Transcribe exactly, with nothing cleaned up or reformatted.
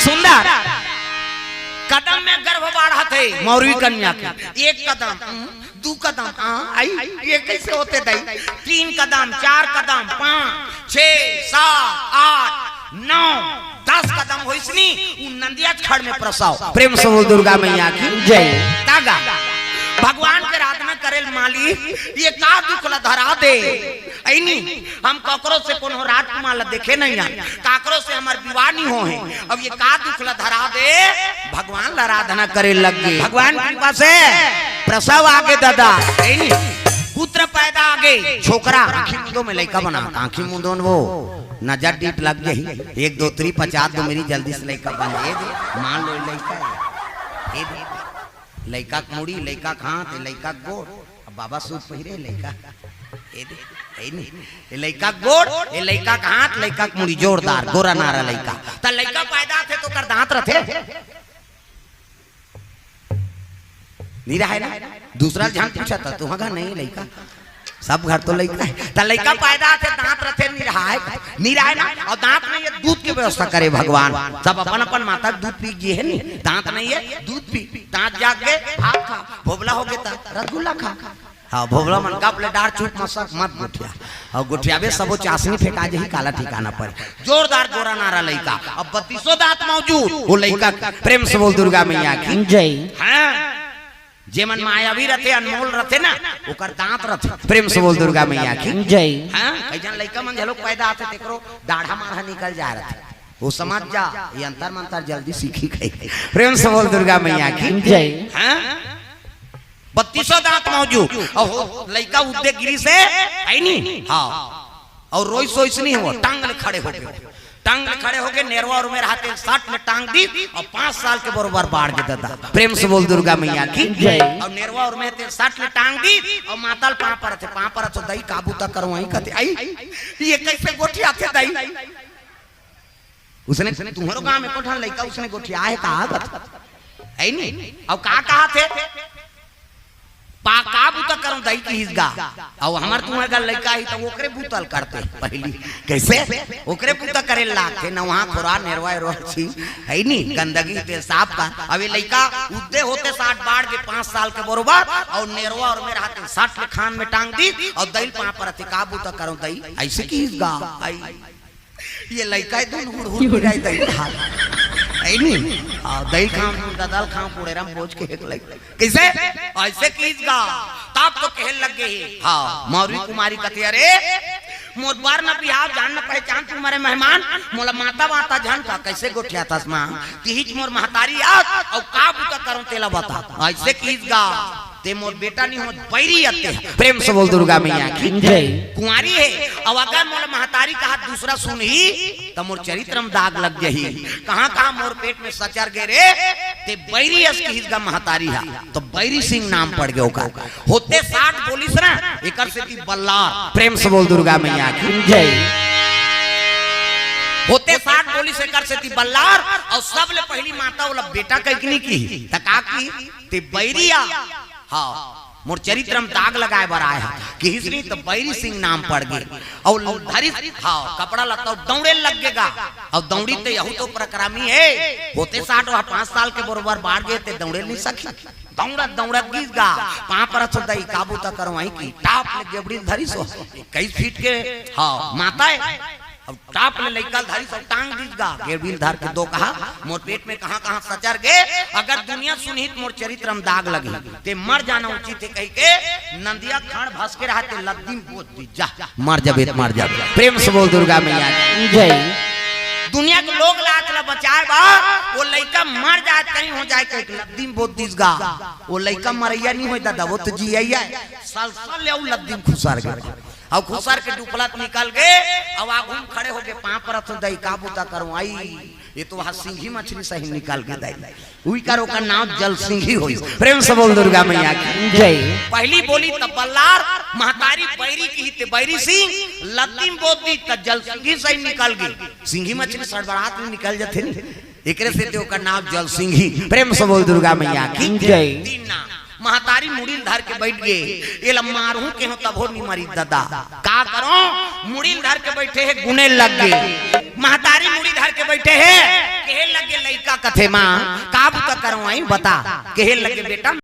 सुंदर कदम में गर्भ बाढ़त हे मौरवी कन्या के। एक कदम, हम्म, दू कदम, हाँ, आई, ये कैसे होते दाई? तीन कदम, चार कदम, पाँच, छह, सात, आठ, नौ, दस कदम होइसनी, उ नंदिया खड़ में प्रसव। प्रेम से बोल दुर्गा मैया की जय। तागा भगवान के आराधना करे ल माली, ये का दुख ला धरा दे। ऐनी, हम ककरो से कोनो राजकुमार ला देखे नहीं आन, काकरो से हमार विवाह नहीं हो है। अब ये का दुख ला धरा दे, भगवान ला आराधना करे लग गए। भगवान की कृपा से प्रसव आगे दादा, ऐनी, पुत्र पैदा आगे, छोकरा आँखी मुंदो में लइका बना, आँखी मुंदो में वो नजर डीप लग गई, एक दो त्री पचास दो मेरी जल्दी से लइका बन, ये दे, मान लो लइका है, ये दे, लइका के मुड़ी, लइका के हाथ, लइका के गोड़, अब बाबा सूट पहिरे लइका, ये दे, ये नहीं, ये लइका के गोड़, ये लइका के हाथ, लइका के मुड़ी, जोरदार गोरा नारा लइका। त लइका पैदा थे तो कर दांत रथे, नहीं रहे ना। दूसरा झन पूछा था, तुहा घर नहीं लइका, सब घर तो लइका है। त लइका पैदा थे, दांत रथे, नहीं रहे, नहीं रहे ना। और दांत नहीं है, दूध की व्यवस्था करे भगवान। सब अपन अपन माता के दूध पी गए है, नहीं, दांत नहीं है, दूध पी, दांत जाग गए, भात खा, भोबला हो गए त रसगुल्ला खा। हाँ, भोबला मन का अपने डार चुप मसक मत गोठिया। और गोठियाबे सबो चासनी फेंका जही, काला ठिकाना पर। जोरदार गोरा नारा लइका। अब बत्तीसों दांत मौजूद, वो लइका। प्रेम से बोल दुर्गा मैया की जय। हाँ, जेमन मायावी रथे, अनमोल रथे ना, ओकर दांत रथे। प्रेम से बोल दुर्गा मैया की जय। हाँ, कई झन लइका मन झलोक पैदा आथे, तेकरो डाढ़ा माढ़ा निकल जा रथे। वो समझ जा, ये अंतर मंतर जल्दी सीखी गई। प्रेम से बोल दुर्गा मैया की जय। हाँ, बत्तीसों दांत मौजूद। और हो, लइका उद्दे गिरी से, है नी? हाँ। और रोई सोई से नहीं हो, टांग ले खड़े हो गए। टांग ले खड़े हो गए, नेरवा और में रहते सट में टांग दी और पाँच साल के बरोबर बाढ़ के दादा। प्रेम से बोल दुर्गा मैया की जय। और नेरवा और में ते सट में टांग दी और मातल पाँव परत हे, पाँव परत हे, दई काबू तक करो वहीं कहते, आई, ये कैसे गोठिया थे दई? उसने, तुम्हारो गांव में कोठा लइका उसने गोठिया है कहा गत? है नहीं? अब का कहा थे? पा का बूता करो दई की हिसगा। अब हमार तुम्हारे घर लइका ही तो ओकरे बूतल करते पहली। कैसे? ओकरे बूता करे लागते, नवा खोरा, नेरवा एरवा छी, है नी? गंदगी ते साफ का। अब ये लइका उद्दे होते साठ बाढ़ के पाँच साल के बरोबर, और नेरवा और में रहते सट ले खान में टांग दी, और दई ल पाँव परत हे, का बूता करो दई, ऐसे की हिसगा। आई। ये लइका है, दोनों हुड़ हुड़ पिराई दई खा। है नी? आ, दई खाम, ददल खाम, पुड़ेरम बोझ के एक लइका। कैसे? ऐसे कीस गा। तब तो कहे लग गए ही। हाँ, मौरी कुमारी कथे, "अरे, मोर बर न बिहाव, जान न पहचान, तू मरे मेहमान, मोला माता वाता जान का, कैसे गोठिया थस माँ? तिहिच मोर महतारी आस, अउ का बूता करो तेला बता।" ऐसे कीस गा। ते मोर बेटा नहीं हो, बैरी अते। प्रेम से बोल दुर्गा मैया की जय। कुंवारी है, अब अगर मोला महतारी कहा दूसरा सुनही, त मोर चरित्र में दाग लग जही। कहाँ कहाँ मोर पेट में सचर गे रे, ते बैरी अस किहिस गा महतारी हा, तो बैरी सिंह नाम पड़ गयो का। होते साठ बोलिस ना, एकर सेती बल्लार। प्रेम से बोल दुर्गा मैया की जय। होते साठ बोलिस एकर सेती बल्लार, और सबले पहली माता ओला बेटा कहिके नहीं की, त का की? ते बैरिया। हाँ, मोर चरित्र में दाग लगाए बर आए हा। किहिस नहीं त बैरी सिंह नाम पड़ गे। अउ धरिस, हाँ, कपड़ा लत्ता दौड़े लग गेगा। अउ दौड़ी ते यहू तो प्रक्रामी है। होते साठ वह पाँच साल के बरोबर बाढ़ गे ते दौड़े नहीं सकी। दौड़त दौड़त गिस गा। पाँव परत हो दई, काबू त करवाई की। टाप ले गेबड़ी धरिस हो। इक्कीस फीट के, हाँ, माता है। अब टाप ले लइका ल धरिस अउ टांग दिस गा। गेड़बिल धर के दो कहा, "मोर पेट में कहाँ-कहाँ सचर गे, अगर दुनिया सुनही त मोर चरित्र में दाग लगही। ते मर जाना उचित हे," कहिके नंदिया खड़ भस के रहा, ते लद्दी में बोध दिस, "जा, मर जाबे त मर जाबे।" प्रेम से बोल दुर्गा मैया की जय। दुनिया के लोग लात ला बचाए बा, वो लइका मर जाए, कहीं हो जाए, कहिके लद्दी में बोध दिस गा। वो लइका मरैया नहीं होय दादा, वो तो जियैया है। सल सल ले अउ लद्दी में खुसर गे। अउ खुसर के डुफलत निकल गे, अउ आगू में खड़े होके पाँव परत हो दई, "का बूता करूं आई? ये तो वहाँ सिंघी मछली सही निकल गे दई।" उही कर ओकर नाम जल सिंघी होई। प्रेम से बोल दुर्गा मैया की जय। पहली बोली त बल्लार, महतारी बैरी किहिस ते बैरी सिंह, लद्दी में बोध दिस त जल सिंघी सही निकल गे। सिंघी मछली सड़बड़ात में निकल जथे न, एकरे सेती ओकर नाम जल सिंघी। प्रेम से बोल दुर्गा मैया की जय। तीन नाम। महतारी मुड़ी ल धर के बैठ गे, "एला मारहूं केहो तभो नी मरी ददा।" का करो? मुड़ी ल धर के बैठे हे, गुने लग गे। महतारी मुड़ी धर के बैठे हे, कहे लग गे, "लइका कथे माँ, का बुता करवाई बता। कहे लगे, बेटा,